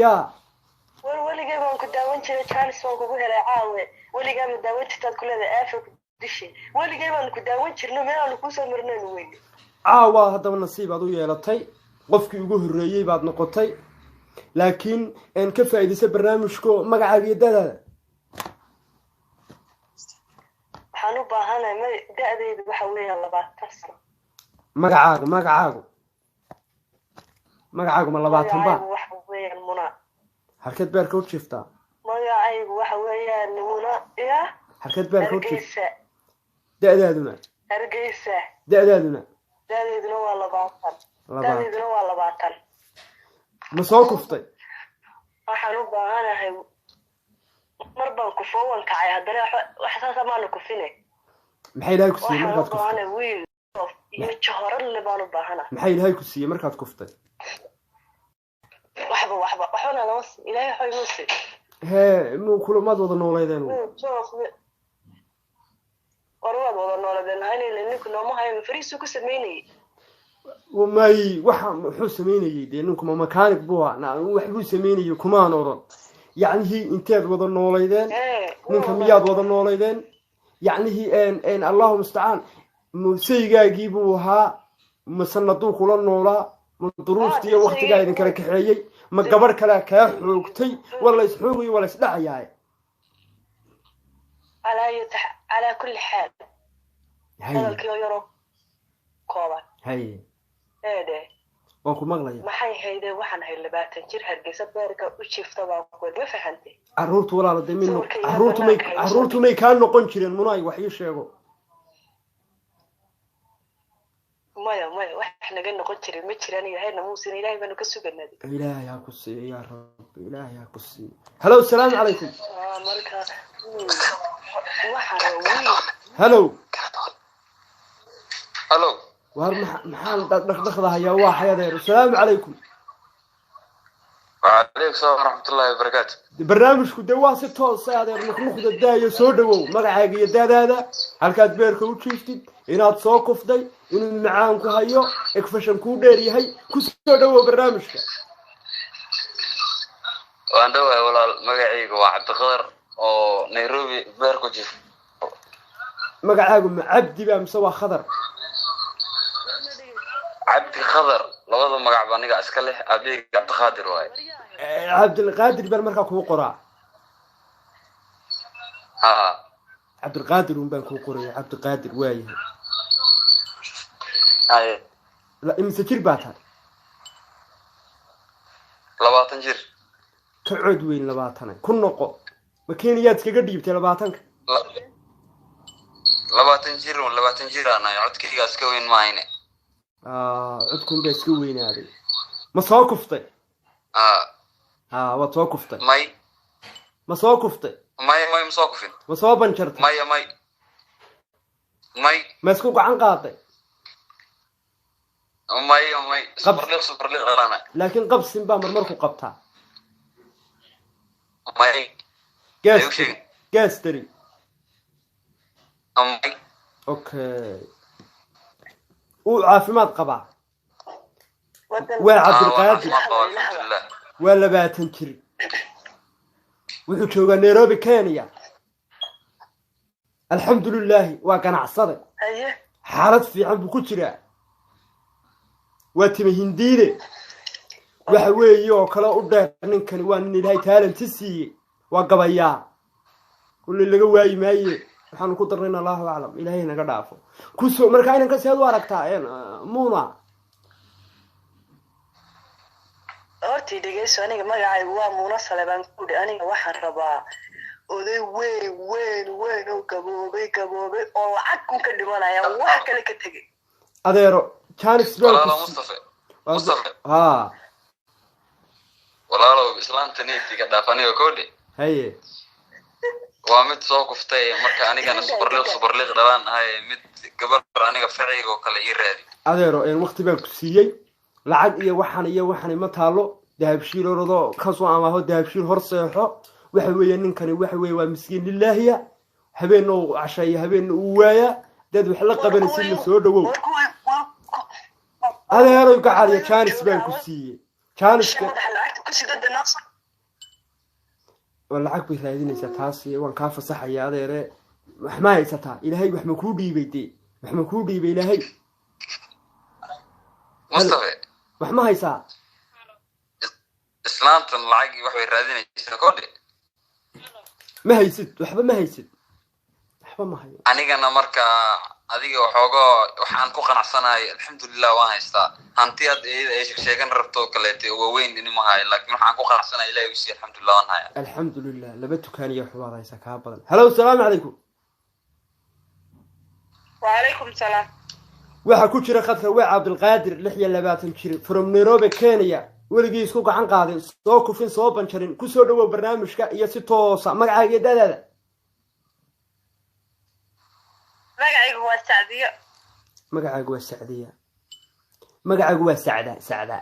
Yaa. War, weligay baan ku daawan jiray, chance baan kugu helay caawe. Weligaa ma daawan jirtaad ku leedahay, aafa ku dishay. Weligay baan ku daawan jirno, meel aanu kuusoo marnaynu weyne. Caawa haddaba nasiib aad u yeelatay, qofkii ugu horreeyey baad noqotay, laakiin ka faa'iidaysa barnaamijko. Magacaaga iyo da'daada? Waxaan u baahanahay da'daydu waxa weeyaan 20 sano. Magacaagu ma 20 ba? Magacaygu waxa weeyaan Muna. Halkeed beerka u jiiftaa? Magacaygu waxa weeyaan Muna ya. Halkeed beerka u jiifta? Hargeysa. Da'daaduna? Hargeysa. Da'daaduna? Da'dayduna waa 20. 20. Da'dayduna waa 20. Ma soo kuftay? Waxaan u baahanahay, mar baan kufo, waan kacay haddana, wax saasa maanu kufine. Maxaa Ilaahay ku siiyey Waxaan u markaad kuftay? baahanahay wiil iyo jahoradle baan u baahanahay. Maxaa Ilaahay ku siiyey markaad kuftay? Waxba, waxba, waxbana lama siin, Ilaahay waxba ima siin. Hee, mu kulamaad wada nooleydeen? Wiil joof war waad wada nooladeen haynayla, ninku nooma hayo, fariisuu ku samaynayay. May, waxa muxuu samaynayey dee? Ninku ma mechanic buu ahaa? Wax buu samaynayey kumaan odhan. Yacnihii, inteed wada noolaydeen? Ee. Ninka miyaad wada noolaydeen? Yacnihii, Allahu mustacaan, musaygaagii buu ahaa ma sanaduu kula noolaa? Ma duruuftii iyo waktigaa idin kala kaxeeyey? Ma gabadh kale kaa xoogtay? Waa la isxoogayo, waa la isdhacayaaye. Calaa kulli xaal, hadalkii oo yaroo kooban. Haye. Eedhe. Waan ku maqlaya. Maxay hayde, waxaan hay 20 jir, Hargeysa beerka u jiifta baan ku, ma fahantay? Carruurtu, walaala, dee may Sawirka iyo carruurtu may banaanka hayso. Carruurtu may kaa noqon jireen, Munaay? Wax ii sheego. Maya, maya, wax naga noqon jiray ma jiraan, Ilaahayna muusin, Ilaahay baanu ka suganaaday. Ilaahay ha ku siiyo, yaa Rabbi, Ilaahay ha ku siiyo. Halo, asalaamu calaykum. Marka waxaan rabaa wiil. Halo. Halo. Waar, maxaan dhaqdhaqda hayaa? Waa xayadeer. Asalaamu calaykum. وعليكم السلام ورحمة الله وبركاته. Barnaamijku dee waa si toos ah, adeer. Nuqnuqda daayo, soo dhawow. Magacaaga iyo daadaada, halkaad beerka u jiiftid, inaad soo kufday, inuu macaan ku hayo, egfashan kuu dheer yahay, ku soo dhawow barnaamijka. Waan dhawahay walaal, magacayga waa Cabdiqadar oo Nairobi beer ku jiif. Magacaagu ma Cabdi ba mise waa Khadar? Cabdi Khadar, labada magac ba aniga iska leh, aabahayga Cabdiqaadir waaye. Cabdilqaadir baan markaa kuu qoraa. Ha. Cabdilqaadir un baan kuu qoraya, Cabdiqaadir, waayahay. Haye. Imise jir baa tahay? 20 jir. Ka cood weyn 20 ku noqo. Ma Kenyaad iskaga dhiibtay 20-ka? 20 jir un, 20 jir aan ahay, codkayga iska weyn maahayne. Ah, codkun baa iska weynaaday. Ma soo kuftay? Ha. Ha, waad soo kuftay? May. Ma soo kuftay? May, may, ma soo kufin. Ma soo banjartay? Maya, may, may. Ma isku gacan qaaday? May, may, subarliq, subarliq dhalaana. Laakiin qabsin baa marmarku qabtaa? May. Gastri, gastri? May. Okay, uu caafimaad qabaa? Wadan. Waa Ah, waa Cabdilqaadir. caafimaad qabaa, alxamdulilah. Waa 20 jir, wuxuu joogaa Nairobi, Kenya. Alxamdulilaahi, waa ganacsade. Haye. Xaalad fiican buu ku jiraa. Waa tima hindiide waxa weeye oo kale u dheer. Ninkani waa nin Ilaahay talent siiyey, waa gabayaa, kulley laga waayi maaye. Waxaanu ku darnayna, Allahu aclam, Ilaahay naga dhaafo. Kusoo markaa inanka seed u aragtaa, Muna? Hortii dhegeyso, aniga magacaygu waa Muuna Sale baan ku dhi. Aniga waxaan rabaa oday weyn, weyn, weyn oo gaboobay, gaboobay oo lacag kun ka dhimanaya, wax kale ka tegay. Adeero, chance baan Walaalo. ku Mustafa, Mustafa. Ha. Walaalow, islaanta neetiga dhaaf, aniga koodhe. Haye. Waa mid soo kuftay, marka anigana subarliiq, subarliiq dhalaan ahay, mid gabar aniga faciyga oo kale ii raadi. Adeero, waqti baan ku siiyey. Lacag iyo waxan iyo waxani ma taalo. Dahabshiil orado kasoo amaaho, Dahabshiil hor seexo. Waxa weeye ninkani waxa weeye waa miskiin lilaahiya, habeenna uu casheeya, habeenna uu waayaa. Dad wax la qabanaysid, la soo dhawow. Adeeroy gacaliya, chance baan ku siiyey, chance-ka. Madaxa lacagta ku sido de nafsa. Waa lacag bay raadinaysaa taas, waan kaa fasaxaya adeere. Wax ma haysataa? Ilaahay wax ma kuu dhiibay dee? Wax ma kuu dhiibay Ilaahay? Mustafe. Wax ma haysaa? Islaantan lacagii wax bay raadinaysaa kodhe. Ma haysid waxba? Ma haysid waxba? Ma hayo. Anigana marka adiga waxoogoo waxaan ku qanacsanahay, alxamdulilah, waan haystaa hanti hadda iyada ay sheegan rabto oo kaleete oo waaweyn ini ma hayo, laakiin waxaan ku qanacsanahay Ilahay usiiya, alxamdulilah, waan haya. Alxamdulilah, laba dukaan iyo waxbaad haysaa kaa badan. Hello, salaamu calaykum. Wacalaykum salaam. Waxaa ku jira khadka waa Cabdilqaadir, 26 jir, from Nairobi, Kenya. Weligii isku gacan qaadin, soo kufin, soo banjarin. Kusoo dhawow barnaamijka iyo si toosa, magacaaga iyo dadaada. Magacaygu waa Sacdiyo. Magacaagu waa Sacdiya? Magacaagu waa Sacda? Sacda,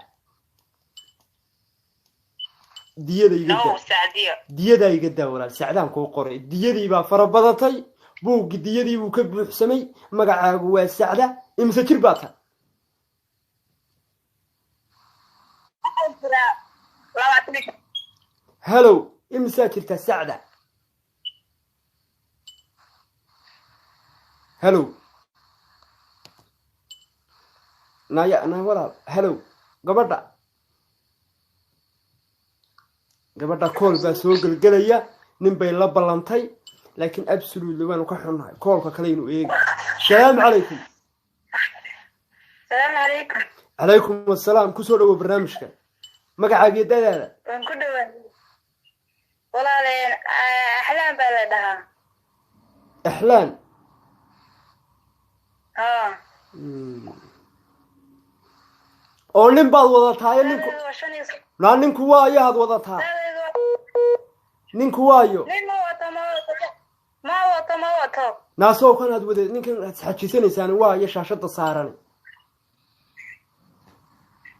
diyada iga No. daa. Sacdiyo. Diyadaa iga daa walaal, Sacdaan kuu qoray. Diyadii baa fara badatay, buuggi diyadii buu ka buuxsamay. Magacaagu waa Sacda, imise jir baa tahay? Waxaan jiraa 25. Hello, imisaa jirtaa Sacda? Hello, naya nay walaal. Hello, gabadha call baa soo gelgelaya, nin bay la ballantay, laakiin absolutely waanu ka xunnahay. Callka kale inuu eegi. Salaamu calaykum. Salaamu calaykum. Calaykum assalaam. Kusoo dhawow barnaamijka, magacaaga iyo dadaada. Waan ku dhawaan walaaleen, Axlaan baa la dhahaa. Axlaan? Haa. Oo nin baad wadataaye ninku? Da'daydu waa 5 iyo Naa ninku waayo aad wadataa? Da'daydu waa Ninku waayo? Nin ma wato, ma wato, ma wato, ma wato. Naasoo kan aad wada ninkan aad isxajisanaysaan waayo shaashada saaran?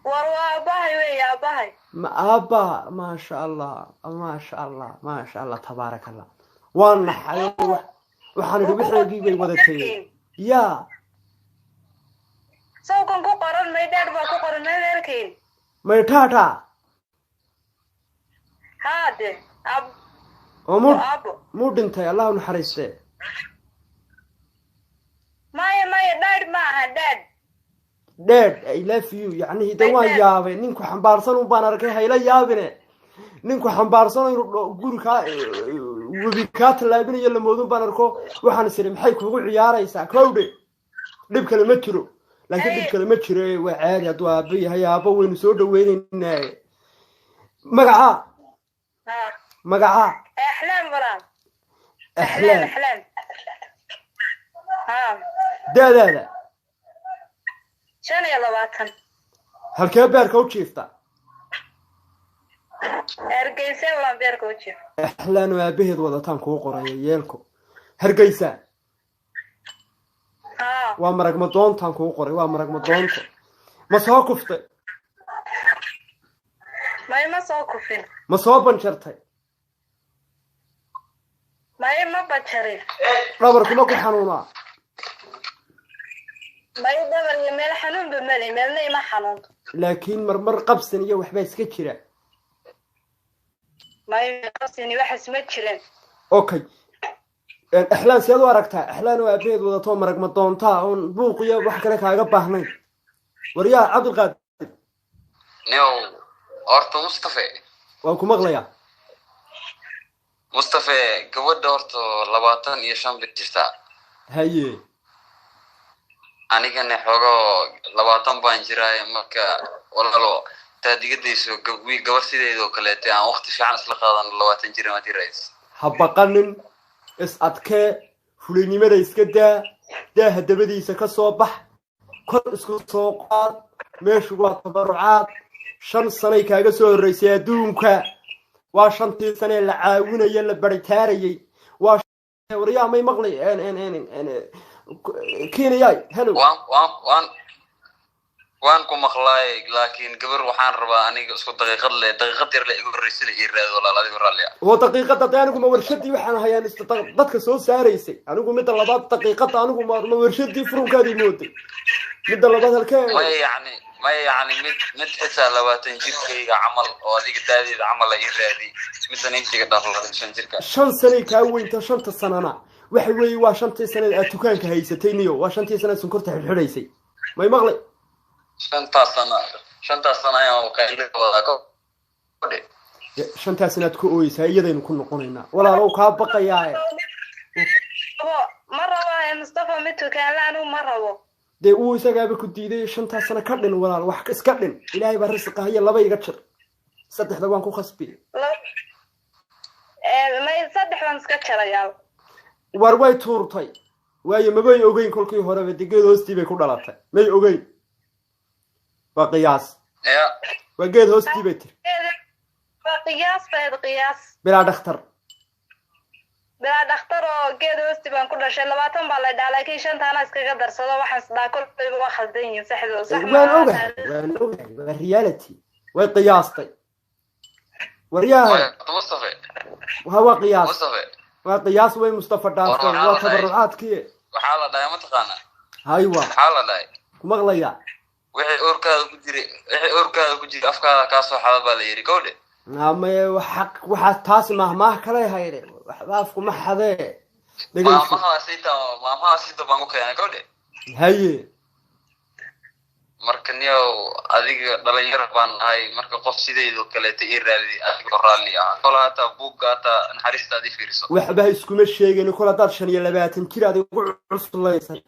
War waa aabbahay wey, aabbahay. Ma aabba? Maasha Allah, maasha Allah, maasha Allah, tabaaraka Allah. Waan naxay, waxaan idhi wixeegii bay wadatay yaa. Sawkan ku qoran may dheer baa ku qoran may meelkiin. May taataa? Haa de ab. Oo muu Aabo. Muu dhintay? Allah u naxariistee. Maya, maya, dheer ma aha, dheer. Dheer, I love you. Yacnihii de waan yaabay, ninku xambaarsan un baan arkay. Hayla yaabine, ninku xambaarsan inuu guri kaa webi kaa tallaabinayo lamoodun baan arko. Waxaan is idhi maxay kugu ciyaaraysaa kowdhe? Dhib kale ma jiro, laakiin dhib kale ma jiro ee waa caadi. Hadduu aabbo yahay, aabbo waynu soo dhaweynaynaa. Magacaa? Haa. Magacaa? Axlaan walaal, Axlaan. Axlaan? Axlaan, haa. Daadaada? 25. Halkee beerka u jiifta? Hargeysa walaan beerka u jiro. Axlaan oo aabaheed wadataan kuu qoraya yeelko. Hargeysa? Haa. Waa marag madoontaan kuu qoray, waa marag madoonta. Ma soo kuftay? May, ma soo kufin. Ma soo banjartay? May, ma bajarin. Dhabarkuma ku xanuunaa? May, dhabar iyo meel xanuunba male, meelna ima xanuunto. Laakiin marmar qabsan iyo waxbaa iska jira? May, qabsini waxaas ma jirin. Okay, Axlaan, seed u aragtaa Axlaan oo aabaheed wadatoo marag madoontaa oon buuq iyo wax kale kaaga baahnayn? Waryaha Cabdilqaadir. Nio horta Mustafe. Waan ku maqlayaa. Mustafe, gabadha horta 25 bay jirtaa. Haye. Anigana xoogoo 20 baan jiraaye. Marka walaalo, intaad iga dayso gabar sideedoo kaleete aan waqti fiican isla qaadano, 20 jir maad irays. Ha baqanin, is adkee, fulaynimada iska daa, daaha dabadiisa ka soo bax, kor isku soo qaad. Meeshu waa tabarucaad. 5 sanay kaaga soo horreysay adduunka, waa 5-tii sanee la caawinaya, la baritaarayay. Waa waryaa, may maqlay Keenayay? Hello. Waan ku maqlaay, laakiin gabar waxaan rabaa aniga isku daqiiqad le, daqiiqad yar le igu horreysay ii raado walaal, adigo raalli ah. Oo daqiiqada de anigu ma warshadii waxaan hayaan dadka soo saaraysay anigu? Midda labaad, daqiiqada anigu ma warshadii furunkaadii mooday? Midda labaad, halkee? Maya, yacni Maya, yacni mid xitaa 20 jirkayga camal oo adiga daadeeda camal la ii raadi, midan intiga dhaaf 25 jirka. 5 sanay kaa weynta. 5-ta sanana waxa weeye waa 5-tii sanaed aad dukaanka haysatay niyo, waa 5-tii sanaed sonkorta xidhxidhaysay. May maqlay? 5-taas sano ayaan qaylida wadaa kodhe. 5-taa sanaad ku ooyeysaa, iyadaynu ku noqonaynaa, walaalow, kaa baqayaae. Ma rabo Mustafa, mid tukaanla anigu ma rabo. Dee uu isagaaba ku diiday. 5-taa sano ka dhin, walaal, wax iska dhin. Ilaahay baa risiqa haya. Laba iga jir, saddexda waan ku khasbiye. May, saddex baan iska jarayaa. War way tuurtay, waayo mabay ogeyn kolkii horeba de geed hoostii bay ku dhalatay. May ogeyn, waa qiyaas. Ya. Waa geed hoostii bay tiri. Waa qiyaas bayd, qiyaas. Bilaa dhakhtar. Bilaa dhakhtar oo geed hoosti baan ku dhashay. 20 baa la dhaa, laakiin shantaana iskaga darsado. Waxaan isdhaa kolbayba waa khaldan yihiin, saxdu sax. Waan ogahay, waan ogahay, waa reality. Way qiyaastay, waryahay. Mustafa. Ha, waa qiyaas. Mustafa. Waa qiyaas, way Mustafa dhaaftay, waa tabarucaadkii. Waxaa la dhahay, mataqaana? Haywa. Waxaa la dhahay, ku maqlaya. Wixii uurkaada ku jiray, wixii uurkaada ku jiray afkaada kaa soo xada baa la yidhi, gowdhe. Maye, xaq waxaa taasi mahmaah kale hayde, waxba afku ma xadee, dhegeyso. Maamaha sita baan ku keenay, gowdhe. Haye. Marka niyow, adiga dhalinyaro baan ahay, marka qof sidaydo kaleeta ii raadi, adigoo raalli ah. Kol hataa buugga hataa naxariistaad ii fiiriso. Waxba ha iskuma sheegin. Kol haddaad 25 jir aad igu cuslaysay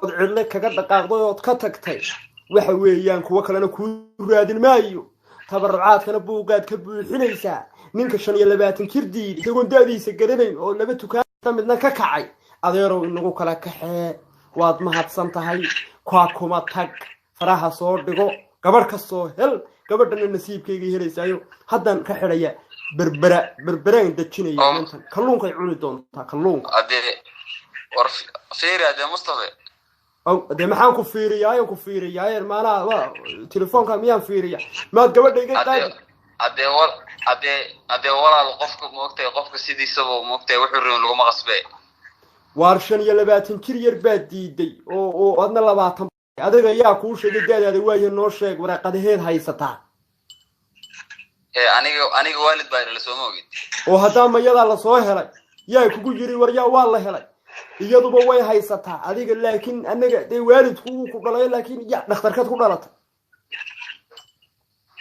ood cidle kaga dhaqaaqday ood ka tagtay, waxa weeyaan kuwo kalena kuu raadin maayo. Tabarucaadkana buuggaad ka buuxinaysaa. Ninka 25 jir diiday isagoon da-diisa garanayn oo laba tukaanta midna ka kacay, adeerow, inagu kala kaxee. Waad mahadsan tahay. Kwaa kuma tag, faraha soo dhigo, gabadh ka soo hel. Gabadhana nasiibkaygay helaysaayo. Haddaan ka xidhaya Berbera, Berberaan dejinaya. Intan kalluunkay cuni doontaa, kalluunka. Adee war fiiri, adee Mustafa. Aw, dee maxaan ku fiiriyaayo, ku fiiriyaaye? Maanaa wa telefoonka miyaan fiiriya? Maad gabadha iga qaadi. Adee walaal, qofka maogtahay, qofka sidiisaba maogtahay, wuxuu rabin laguma qasbe. Waar 25 jir yar baad diiday oo adna 20. Adiga yaa kuu sheegay da-daada? Waayo, noo sheeg, waraaqadaheed haysataa? Ee aniga waalid baa ila, sooma ogid? Oo haddaa mayadaa lasoo helay, yaa kugu yiri war yaa waa la helay? Iyaduba way haysataa adiga, laakiin anaga dee waalidku wuu ku dhalay, laakiin ya dhakhtarkeed ku dhalatay?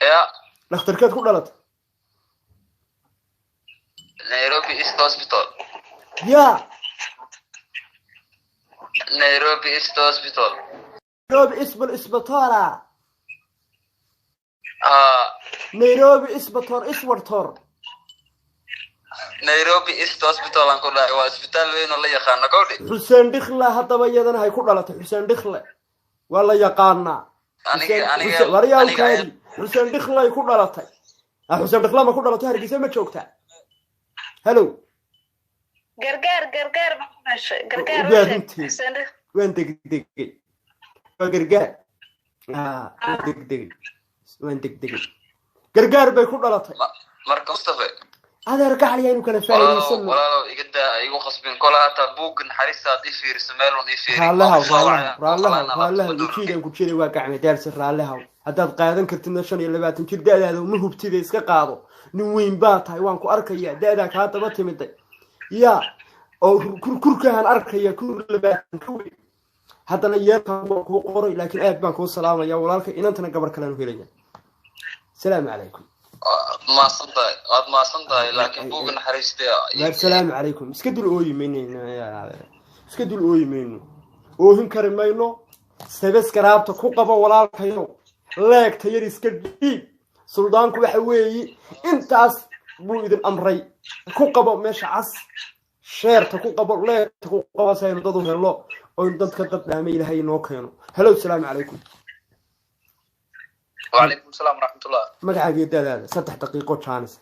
Ya. Dhakhtarkeed ku dhalatay? Nairobi East Hospital. Ya. Nairobi East Hospital. Nairobi isbal isbitola. Ah. Nairobi isbator iswartor. Nairobi East Hospital aan ku dhahay, waa isbitaal weyn oo la yaqaano, gowdhe. Xuseen Dhikle haddaba iyadana hay ku dhalatay. Xuseen Dhikle waa la yaqaanaa. Aniga Waryaalkaadi Xuseen Dhikle ay ku dhalatay. Ah, Xuseen Dhikle ma ku dhalatay? Hargeysa ma joogtaa? Hello. Gargaar, Gargaar baan ku dhashay, Gargaar. Waa u sheeg. Runtii. Xuseen Dhikle. Waan degdegay, waa Gargaar. Ah, waan degdegay, waan degdegay. Gargaar bay ku dhalatay. Marka Mustafa. Adeer gacal, yaanu kala Walaalow, faa'iidaysano. walaalow, iga daa, igu khasbin. Kola hataa buugga naxariista aad ii fiiriso, meelun ii fiiri. Raallahaw. Waan kusoo wacaya. Raallahaw, Walaal, raallahaw. ma Ujiidaan ku jiray waa gacme daalsi. Raallahaw, haddaad qaadan kartidna 25 jir da-daada uma hubtida, iska qaado. Nin weyn baa tahay, waan ku arkayaa, da-daa kaa daba timiday ya oo kurkahan arkaya, kur 20 ka weyn. Haddana yeelkan waan kuu qoray, laakiin aad baan kuu salaamaya, walaalka. Inantana gabar kalean helaya. Salaamu calaykum. Waad mahadsan tahay, waad mahadsan tahay, laakiin buugga naxariista. Salaamu calaykum. Iska dul ooyi mayno, iska dul ooyi mayno, oohin kari mayno. Sabes garaabta ku qabo, walaalkayo, leegta yar iska dhiib. Suldaanku waxa weeye intaas buu idin amray. Ku qabo meesha cas, share-ta ku qabo, leegta ku qabo, si aynu dad u helno oo dadka dad dhaama Ilaahay inoo keeno. Hello, salaamu calaykum. وعليكم السلام ورحمة الله. Magacaaga, daadaada, 3 daqiiqo jaanis.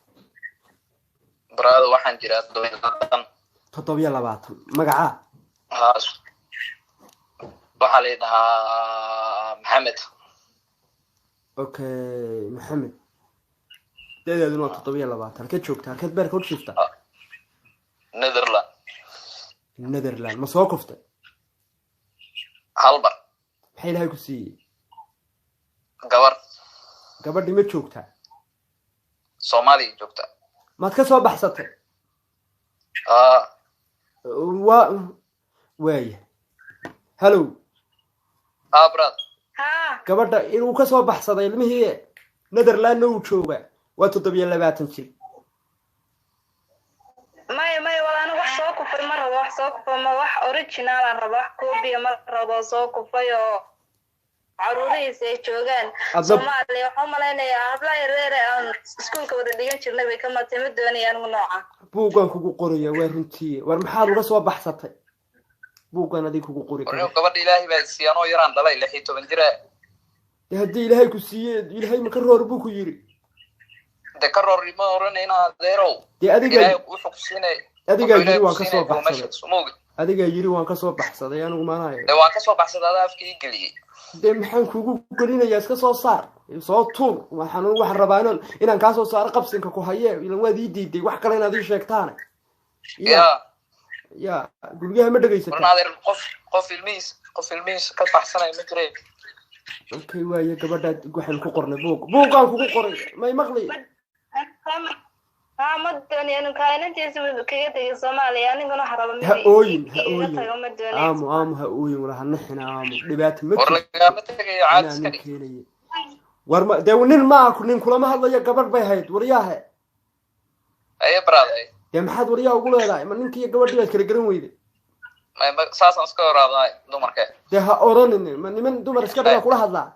Brother, waxaan jiraa 27. 27, magacaa? Haa, waxaa la dhahaa Maxamed. Okay, Maxamed, da'daaduna waa 27. Halkeed joogta? Halkeed beerka u jiifta? Netherland. Netherland. Ma soo kuftay? Hal mar. Maxaa Ilaahay ku siiyey? Gabar. Gabadhi ma joogtaa? Soomaaliya joogta. Maad ka soo baxsatay? Aa. Waa waaya. Hallow. Aa, brother. Haa. Gabadha inuu ka soo baxsaday ilmihii, Netherlandna uu joogaa, waa 27 jir. Maya, maya, wala anigu wax soo kufay ma rabo. Wax soo kufay ma, wax original aan rabo. Wax koobiya ma rabo soo kufay oo caruurihiisa ay joogaan Soomaaliya. Waxaan u malaynayaa hablaha yaryar ee aan iskuulka wada dhigan jirnay bay ka matay. Ma doonaya anigu nooca. Buuggaan kugu qoraya, waa runtii. War maxaad uga soo baxsatay? Buuggaan adig kugu qori Warniyo, kara. gabadha Ilaahay baa siiyey, anoo yaraan dhalay, 16 jira. Dee haddii Ilaahay ku siiye, Ilaahay maka roor buu ku yiri? De ka roor ma oranayna, adeerow. Dee adigaa Ilaahay wuxuu ku siinay adigaa wuxuu yiri Ilaahay waan ku ka siinay soo baxsaday. meesha sumowga. Adigaa yiri waan ka soo baxsaday, anigu maanahay. De waan ka soo baxsaday, adaa afka ii geliyey. Dee maxaan kugu gelinayaa? Iska soo saar, soo tuur. Waxaan rabaa inaan kaa soo saaro qabsinka ku haye. Ilan waad ii diiday wax kale inaad ii sheegtaane. Ya. Ya. Ya guryaha ma Waran dhegaysataa? Adeer, qof ilmihiis ka baxsanaya ma jiray. Okay, waaye, gabadha waxaan ku qornay buug, buuggaan kugu qoray, may maqli? Haa, ma doonay anigu kaalintiisa kaga tegay Soomaaliya. Aniguna waxa raba mid Ha ooyin, ha igaga ooyin. tago, ma doonay. Aamu, aamu, ha ooyin wala, ha nixina, aamu, dhibaato ma War jirto. lagaama tegayo, caadi Anaa iska nin dhig. keenaya. War ma dee nin maaha, nin kulama hadlayo, gabadh bay hayd, waryaahe. Aye, brother, aye. Dee maxaad waryaa ugu leedahay? Ma ninkii iyo gabadhii baad kala garan weyday? Saasaan iska horaadaa dumarka. Dee ha odhanin, ma niman dumar iska dhala kula hadlaa?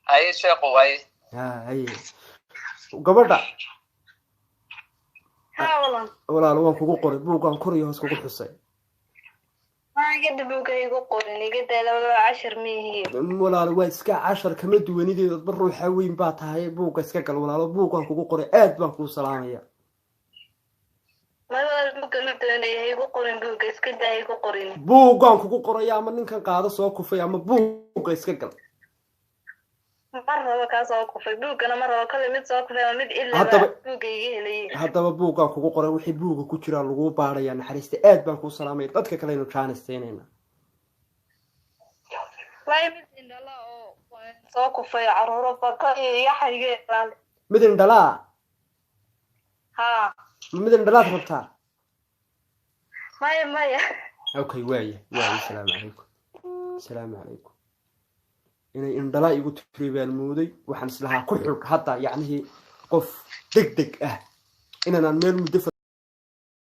Aye, sheeqow, aye. Ha haye, gabadha. Haa, walan. Walaalo, waan kugu qoray buuggaan, kor iyo hoos kugu xusay. Maa igada buuga igu qorin, igada labada cashar miihi. Walaalo, waa iska cashar, kama duwanideed ba, ruuxa weyn baa tahay. Buugga iska gal, walaalo, buuggaan kugu qoray. Aad baan kuu salaamaya. Ma walaal, buuga ma doonaya, ha igu qorin buuga, iska daa, ha igu qorin. Buuggaan kugu qoraya, ama ninkan qaado soo kufay ama buugga iska gal. Ma rabo kaa soo kufay, buuggana ma rabo. Kale mid soo kufay ama mid ilaba buugga iga helay. Haddaba buuggaan kugu qoray, wixii buugga ku jiraa laguu baadhaya. Naxariista, aad baan kuu salaamaya. Dadka kaleynu jaanistaynayna. Waay, mid indhala oo soo kufay, caruuro baka iyo yaxa iga ilaali. Mid indhalaa? Haa. Ma mid indhalaad rabtaa? Maya, maya. Okay, waaya, waaya. Asalaamu calaykum, asalaamu calaykum. Inay indhala igu tiri baan mooday. Waxaan islahaa ku xidh hadda, yacnihii qof deg deg ah inaanaan meel muddo.